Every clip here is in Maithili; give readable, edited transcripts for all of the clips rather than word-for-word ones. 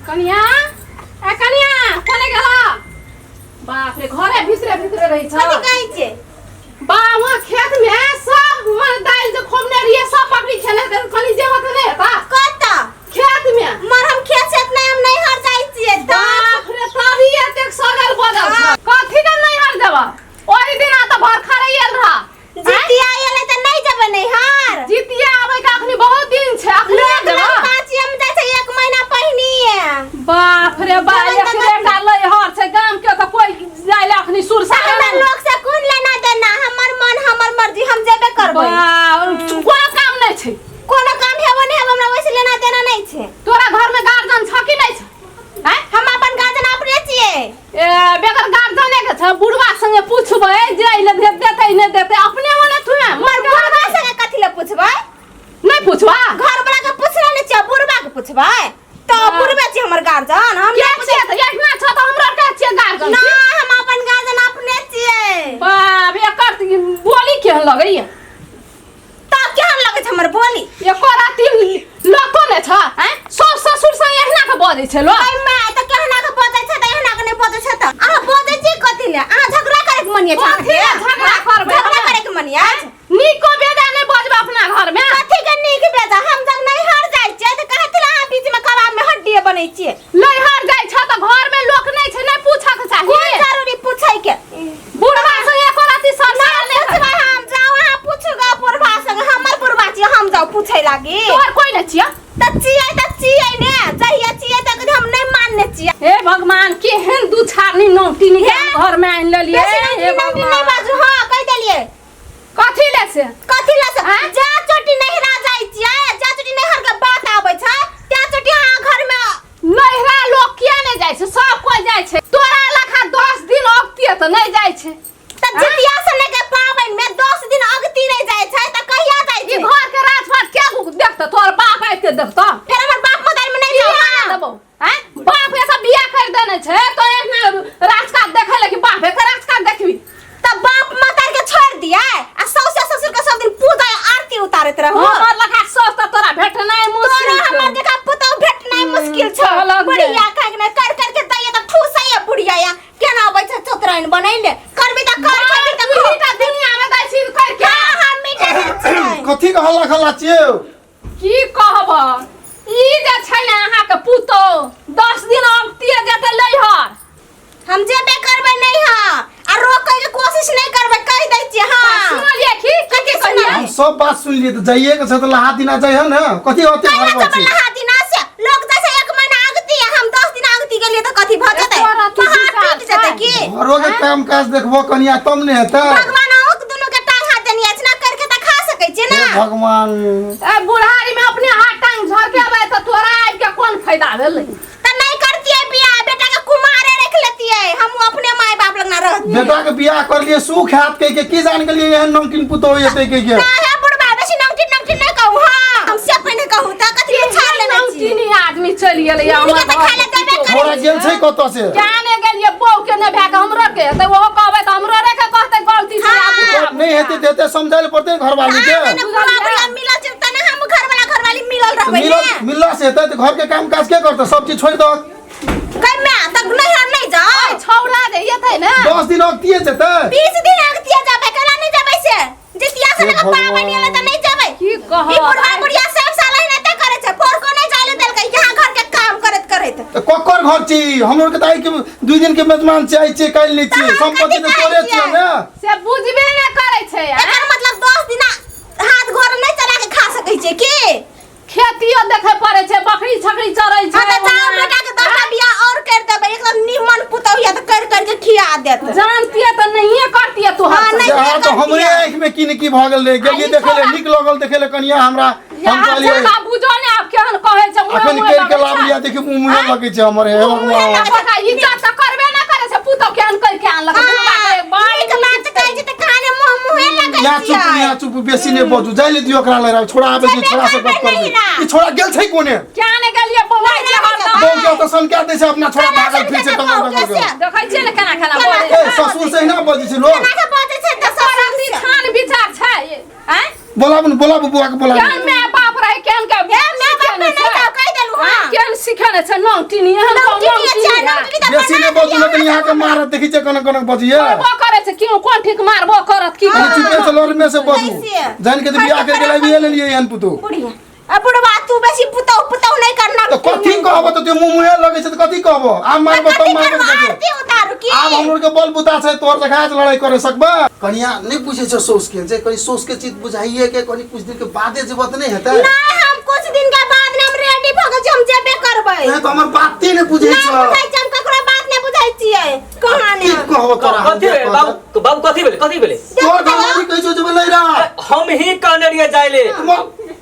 कनिया, ए कनिया, कोने गेला? बाप रे, घरे भीतरे भीतरे रही छ। कथी कहै छियै? बा, वहाँ खेत में सब मन दाइल जे खोमने रहिए सब पकड़ी खेले त कनी जे होत नहीं हेता। कतऽ? खेत में। मर हम खेत से नहि, हम नैहर जाइ छियै तऽ। बाप रे, तभी एतेक सगल बदल छ। कथी के नैहर जेबा? ओहि दिना तऽ बरखा रही आयल रहा। जितिया एलै तऽ नहि जेबै नैहर? जितिया आबै के अखनी बहुत दिन छै, अखनी लोक जेबा। लग पाँचियम जाइ छै एक महीना पहिनिये। बाप रे बा, जवन एक तऽ बेटा लैहर छै, गाम के तऽ कोई जाय ले अखनी सुरसा हमरा लोक से कोन लेना देना, हमर मन हमर मर्जी, हम जेबे करबै। कोनो काम नहि छै। कोनो काम हेबो नहि हेबो, हमरा ओहिसे लेना देना नहि छै। तोरा घर में गार्जियन छ कि नहि छ? हैं? हम अपन गार्जियन अपने छियै। ए बेगर गार्जियने के छ, बुढ़वा संगे पूछबै जे अइले दे देतै नहि देतै, अपने मने तू मर बुढ़वा संगे कथी ले पूछबै? नहि पूछबा? घर वाला के पूछना नहि छियै, बुढ़वा के पूछबै? तऽ हाँ। बुढ़वे छियै हमर गार्जियन, हम के नहि पूछै। छियै तऽ एहिना छ तऽ हमरो के छियै गार्जियन? ना, हम अपन गार्जियन अपने छियै। बाप, एकर तऽ ई बोली केहन लगैया? तब केहन लगै छै हमर बोली? एको राति लतो नहि छ, हैं? सास ससुर से एहिना के बजै छै लोक। ऐ my, तऽ केहना के बजै छै तऽ एहना के नहि बजै छै तऽ अहाँ बजै छियै कथी ले? अहाँ झगड़ा करे के मन अछि कथी ले झगड़ा करबै? झगड़ा करे के मन अछि? नीको बेजा नहि बजबै अपना घर में। कथी के नीक बेजा? हम जब नैहर जाइ छियै तऽ कहै छलै अहाँ बीच में कबाब में हड्डी बनै छियै। नैहर जाइ छ तऽ घर में लोक नहि छै, नहि पूछक चाही। कोन जरूरी पूछै के? बुढ़वा संगे एको रति संसार नहि पूछबै हम। जाउ अहाँ पूछू ग बुढ़वा संगे, हमर बुढ़वा छियै, हम जाउ पूछै लागी? तोहर कोई नहि छियै। तऽ छियै तऽ छियै ने, जहिया छियै तऽ हम नहि मानने छियै। हे भगवान, केहन दू छाड़नी नौटिनी के हे? घर में आनि लेलियै। बेसी हे नौटिनी नौटिनी नहि भगवान, बाजू। हाँ, कहि देलियै। कथी ले से? कथी ले से? आँय? जा चोटी नैहरा जाइ छियै, जा चोटी नैहर के बात आबै छै त्या चोटी अहाँ घर में। नैहरा लोक किया नहि जाइ छै? सब कोई जाइ छै। तोरा लखा 10 दिन अगतिये तऽ नहि जाइ छै। तऽ जितिया से लेके पाबनि में 10 दिन अगती नहि जाइ छै तऽ कहिया जाइ ई छै? घर के राजपाट के देखतौ? तोहर बाप आबिते देखतौ? फेर हमर बाप मदारी में नहि किया जाउ। नहि देबौ? आँय? बाप ऐसा बियाह कर देने छै तो एहना राजकाज देखे लगी बाप के राजकाज देखबी? तऽ बाप मतार के छोड़ दिया आ साउस ससुर के सब दिन पूजा आरती उतारैत रहू। हमर लखा साउस तऽ तोरा भेटनाइ मुश्किल तोरा छौ। हमर जकाँ पुतहु भेटनाइ मुश्किल छौ। कहलक जे। बुढ़िया खाइ के कर कर के दैया तऽ ठूसैया बुढ़िया या केना अबै छै चतराइन बनैले करबी तऽ कर, करबी तऽ तू ही टा दुनिया में दै छी कर के। हाँ, हम मिटा दै छियै। कथी के हल्ला खल्ला छियै? की कहब, ई जे छै ने अहाँके पुतोह 10 दिन अगतिये जेतै नैहर। हम जेबे करबै नैहर आ रोकै के कोशिश नहि करबै, कहि दै छियै। हाँ, सुनलियै की? कथी की सुनलियै? हम सब बात सुन लिए तऽ जाइए के छै तऽ लहा दिना जाइ ने, कथी होते? कहिया घर जेबै छी लहा दिना से? लोक जाइ छै एक महीना अगती, हम 10 दिन अगती गेलियै तऽ कथी भऽ जेतै? एको रत्ती पहाड़ विचार टूटि जेतै छै। की? घरो के काम काज देखबो कनिया तब ने हेतै। भगवान अहूँ दुनू के टांग हाथ देने अछि ना, करके तऽ खा सकै छियै हे ना। भगवान, ए बुढ़ारी में अपने हाथ टांग झरकेबै तऽ तोरा आबि के कोन फायदा भेलै? तऽ नहि करतियै बियाह, बेटा के कुमारे रख लेतियै, हम अपने माय बाप लगना रहतियै। बेटा के बियाह कर लिए सुख हैत कह के, की जान गेलिए एहन नमकीन पुतोह हेतै कह के। काहे बुढ़बा बेसी नमकीन नमकीन नहि कहू। हाँ, हम से पहिने कहू तऽ कथी केहन छाड़ लेने छी? नमकीनी आदमी चलि गेलै नीक के तऽ खाय लए देबे करै छोड़ा गेल छै कतऽ से? जाने गेलियै बहू के नहि भए के हमरो के हेतै, ओहो कहबै तऽ हमरो रे के कहतै गलती छै। हाँ। आबू, आबू। नहि हेतै तऽ हेतै, समझाय लए पड़तै घरवाली के। अहाँ ने बुढ़ा बुढ़िया मिलल छै तने हम घरवाला घरवाली मिलल रहबै मिलल ने। मिलला से हेतै तऽ घर के काम काज के करतै? सब चीज छोड़ि दहक। गै माय, तऽ नैहर नहि जाउ? ओइ छौड़ा जे एतै ने 10 दिन अगतिये जेतै। 20 दिन अगतिया जाबै, केना नहि जाबै से? जितिया से हे लगा पाबनि भगवान। एलै तऽ नहि जाबै? की कहब? ई बुढ़वा बुढ़िया सब साल एनाहिते करै छै, पोरको नहि जाय लए देलकै, यहाँ घर के काम करैत करैत। तऽ ककर घर छी? हमरो के तऽ आइ के 2 दिन के मेजबान छी, आइ छियै काल्हि नहि छियै। तऽ हम संपत्ति कथी तऽ तोरे कहै छियै छियै? ने। से बुझबे नहि करै छै। आँय? एकर मतलब 10 दिना हाथ गोर नहि चला के खा सकै छियै की? खेतियो देखे पड़े छै, बकरी छकरी चरै छै। हाँ तऽ जाओ, बेटा के 10टा बियाह और कर देबै, एकदम निमन पुतहु या तऽ कर कर के खिया देत। जानतिये तऽ नहिये करतिये तोहर। हाँ, नहीं। जे हाँ तऽ हमरे आँखि में की ने की भऽ गेल रहै। गेलियै आ ई देखै लए, छोड़ा- नीक लगल देखै लए कनिया हमरा। हम यहाँ कहलियै छोड़ा बुझो ने आब केहन कहै छै, मुँहे अखन मुँहे करि के लगै लाभ छै। लिया, देखी मुँह मुँहे लगै छै हमर। हे भगवान, पता इज्जत तऽ करबे ना करे छै, पुतहु केहन करि के आनलक बुढ़बा के। बड़ नीक बात कहै छै तऽ काने मुँह मुँहे लगै यहाँ चुप, छियै। यहाँ चुप, बेसी नहि बजू। जाइ ले दियौ ओकरा लग, छोड़ा आबै छै, छोड़ा से गप करबै। ई छोड़ा गेल छै कोने? क्या ने गेलियै बौआ छै हरदम। बहू के ओतऽ सनका दै छै, अपना छोड़ा भागल फिर छै टंगल टंगल के। देखै छियै ने केना केना केना बजै ए छै। ससुर से एहिना बजै छै लोक? केना के बजै छै तऽ तोरा ससुर से? छान विचार छै आँय? बोलाबू ने, बोलाबू बुआ के, बोलाबू। केहन माय बाप रहै, केहन के हे, माय बाप के नहि जाउ, कहि देलहुँ, हाँ। केहन सिखेने छै नौटिनी एहन कोन नौटिनी छै, नौटिनी है? नौटिनी तऽ बेसी बना नहि बजू देलियै लेकिन यहाँ के मारत देखी छै कनक कनक बजिए मारबो करे छै क्यों कोन ठीक मारबो करत की कनी चुपे से लड़मे से बजू कैसे? जान के तऽ बियाह करके लाबिए लेलिए एहन पुतो बुढ़िया आ बुढ़वा तू बेसी पुतौ पुतौ नहीं करना तऽ कथी कहब तऽ तू मुँह मुँहे लगै छै तऽ कथी कहब आब मारब तब कथी मारब करबो कथी? आरती उतारू की आब हमर के बल बुता छै तोहर देखा छै लड़ाई करे सकबा कनिया नहीं पूछे छै सोच के जे कनी सोच के चीज बुझाइए के कनी कुछ दिन के बादे जेबो तऽ नहीं हेतै नहीं हम कुछ दिन के बाद ना हम रेडी भ गेल छी हम जेबे करबै नहीं तो हमर बाते नहीं बुझै ना छै बुझै छी हम ककरो बात नहीं बुझै छियै कहाँ की ने कहब तोरा हम कथी भेलै बाबू बाबू कथी भेलै कथी भेलै तोहर घरवाली कहै छौ जेबै लैरा हम ही कहने रहियै जाय ले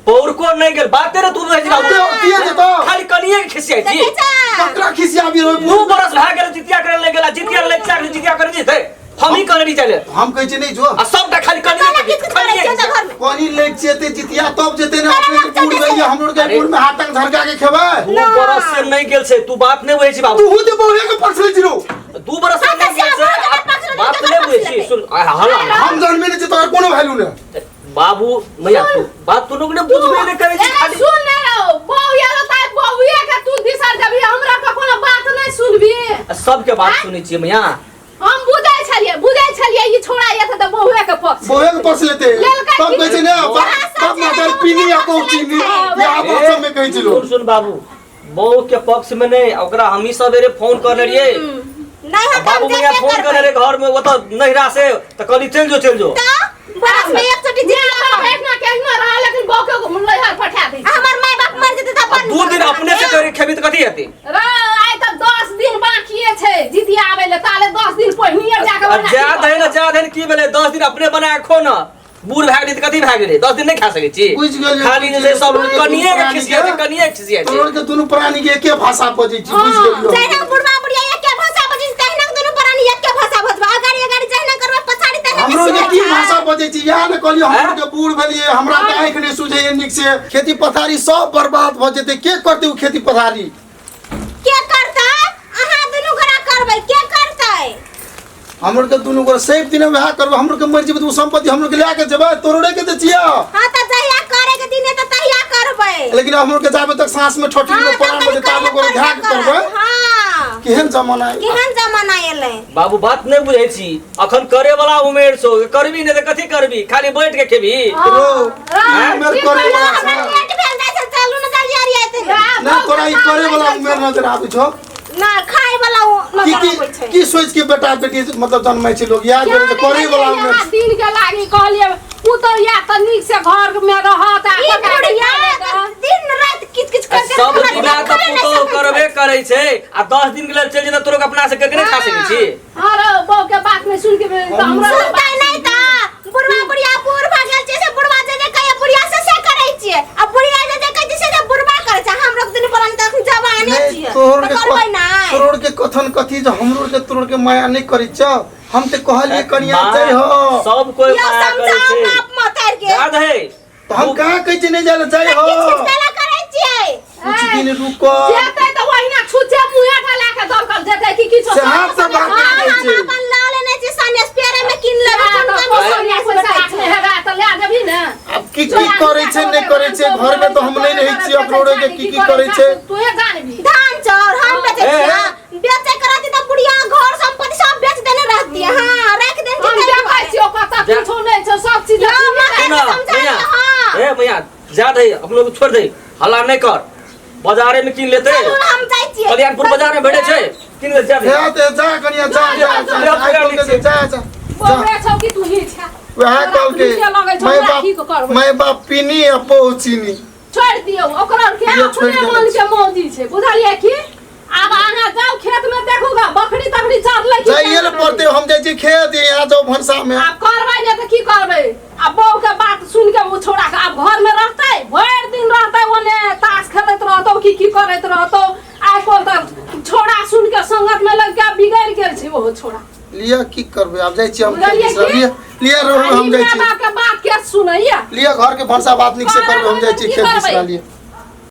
पौरको नहीं गेल बाते रे तू रहै छी बाबू किए जेतौ खाली कनिए के खिसियाइ छी देखै छै ककरा खिसियाबी रहो 2 बरस भए गेल जितिया करे ले गेला जितिया ले चार जितिया करे जेतै हम ही कहने रहियै जाय ले हम कहै छी नहीं जो आ सबटा खाली कनिए साला किछ किछ करै छियै तऽ घर में कनी लेट जेते जितिया तब जेते ने अपने के बूढ़ भैया हमरो के अरे। बूढ़ में हाथ तक झरका के खेबै 2 बरस से नहीं गेल छै तू बात नहीं बुझै छी बाबू तू जे बहुए के पक्ष ले छिरो 2 बरस से नहीं गेल छै हाँ, तऽ से बात बात नहीं बुझै छी सुन हला हम जानबे नहीं छी तोहर कोनो वैल्यू ने बाबू मैया तू बात तू लोग ने बुझबे नहीं करे छी ए, खाली सुन ने रहो बहू यारो ताई बहुए के तू दिशा जबी हमरा के कोनो बात नहीं सुनबी सबके बात सुनै छियै मैया हम बुझै छलियै बुझै छलियै ई छोड़ा ये तऽ बहुए के पक्ष बहुए के पक्ष लेते लेलकै तब की? कहै छै ने बाप बाप माता पीनी आ बहु चीनी या बाप सब में कहै छै सुन लोग सुन बाबू बहू के पक्ष में नहीं ओकरा हमही सवेरे फोन करने रहियै नहीं हम बाबू मैया जेबे फोन करने करबै रहे घर में ओतऽ नहिरा से तऽ कहली चलि जो चलि जो तऽ बरस में एक चोटी जितिया करबै। एकना के अहिना रहा लेकिन बहू के लैहर पठा दै छै। हमर माय बाप मर जेतै तऽ अपन 2 दिन अपने से करे खेबी तऽ कथी हेतै रे आइ तऽ 10 दिन बाकिए छै जितिया आबै ले ताले 10 दिन पहिनिए जाके आ बना जा दही ने जा दही ने की भेलै 10 दिन अपने बना के खो ने बूढ़ भए गेलै तऽ कथी भए गेलै 10 दिन नहि खा सकै छी बुझि गेलियै, खाली जे छै सब बुझि गेलियै, कनिए के प्राणी खिसिया छै के। कनिए के खिसिया छै तोहर के दुनू प्राणी के एके भाषा बजै छी बुझि गेलियौ जहिना बुढ़वा बुढ़िया एके भाषा बजै छै तहिना दुनू प्राणी एके भाषा बजबै अगाडि अगाडि जहिना करबै पछाडि तहिना हमरो के की भाषा बजै छी इएह ने कहलियै हमरो हैं? के बूढ़ भेलियै हमरा तऽ आँखि नहि सुझैए नीक से खेती पथारी सब बर्बाद भऽ जेतै के करतै ओ खेती पथारी के करतै अहाँ दुनू गोरा करबै के करतै हमर के दुनू गोरा सेब दिन वएह करबै हमरो के मरि जेबै तऽ ओ सम्पत्ति हमरो के लए के जेबै तोड़े के तऽ छियै हाँ तऽ जहिया करे के दिन हेतै तहिया करबै लेकिन हमरो के जाबे तक सांस में ठोठी हाँ में तऽ प्राण कनि बजे ताबे करे गोरा ध्यान करबै करबै हाँ केहन जमाना है केहन जमाना एलै बाबू बात नहीं बुझै छी अखन करे वाला उमेर छौ करबी नहीं तऽ कथी करबी खाली बैठ के खेबी रो हाँ, उमेर ठीक करे कहलौ, वाला हमरा छै। लेट भेल जाइ छै चलू ने जल्दी अरियाइते नहि तोरा ई करे वाला उमेर नजर आबै छौ ना खाय वाला की नजर की आबै छै की सोच के बेटा बेटी मतलब जन्मै छै लोग याद क्या करे करे वाला उमेर यहाँ दिन के लागी कहलिए पुतोह या तऽ नीक से घर में रहत आ ई पका के बुढ़िया खा लेत। दिन रात किच किच करके सब हमरा दिना देखबे तऽ नहि पुतोह सकै करबे करै छै आ 10 दिन के लेल चलि जेतै तोरो के अपना से करके नहि खा सकै छी हाँ रे बहू के बात नहीं सुन के तऽ हमरा छै। सुनतै नहि तऽ बुढ़वा बुढ़िया बूढ़ भऽ गेल छै से बुढ़वा जे जे कहैए बुढ़िया से से करै छियै आ बुढ़िया जे जे कहै छै से से बुढ़वा करै छै हम लोग दुनू प्राणी तऽ अखन जवाने नहीं छियै तोहर तऽ के करबै नहि तोहर के कथन कथी जे हमरो के तोहर के माया नहीं करै छ हम ते कहलिए कनिया माँ, जाइ हो सब कोई यौ माया करै समझाउ छै बाप मतार के याद है तो हम कहाँ कहै छी नहीं जाइ जाइ हो किच किच कैला करै छियै कुछ दिन रुको जेतै तऽ ओहिना छुच्छे मुँहे टा लए के दौड़ल जेतै कि किछो से हाथ से बात हाँ, करै हम छै अपन लऽ लेने छी सनेस पेरे में कीन लेबै कोन कमी पैसा सनेस पैसा भेटै राखने छै हेबा तऽ लए जेबही ने अब की की करै छै नहीं करै छै घर में तो हम नहीं रहै छी अखरोड़े के की की करै छै तोहे जानबी धान चाउर हम बेचै ए, छियै बेचै के रहती तऽ बुढ़िया घर संपत्ति सब बेच देने रहती हाँ राखि देने हम छै देखै छियै ओकर तऽ जा। किछो नहि छै सब चीज यौ, माँ, सुन समझाइए, भैया हाँ। ए भैया जा दे अपनो के छोड़ दे हल्ला नहीं कर बाजारे में कीन लेते चलू हम जाइ छियै कल्याणपुर बाजार में भेटे छै कीन ले जा दे हे ते जा कनिया जा जा जा जा, आइ कहलकै जे जा जा जा बौआ छौ कि तू ही छा वएह कहलकै नीके लगै छौ, मैं हमरा की बाप करबै? मैं बाप पीनी आ बहु चीनी छोड़ि दियौ ओकरा के ये छोड़ि अपने देने मन के मौजी छै बुझलियै की आब अहाँ जाउ खेत में देखू गा बकरी तकरी चढ़लै की जाइए ने पड़ते हम जाइ छी खेत यहाँ जाउ भनसा में आब करबै ने तऽ की करबै आ बहू के बात सुन के ओ छोड़ा के आब घर में रहतै भरि दिन रहतै ओने ताश खेलैत रहतौ की की करैत रहतौ आइ काल्हि तऽ छोड़ा सुन के संगत में लग के बिगड़ि गेल छै ओहो छोड़ा लिअ की करबै आब जाइ छी हम खेत बुझलियै दिस की? लिअ लिअ रहू आ हम ई जाइ माय छी बाप के बात के सुनैया लिअ घर के भनसा बात नीक से करबै हम जाइ छी की खेत दिस करबै? लिअ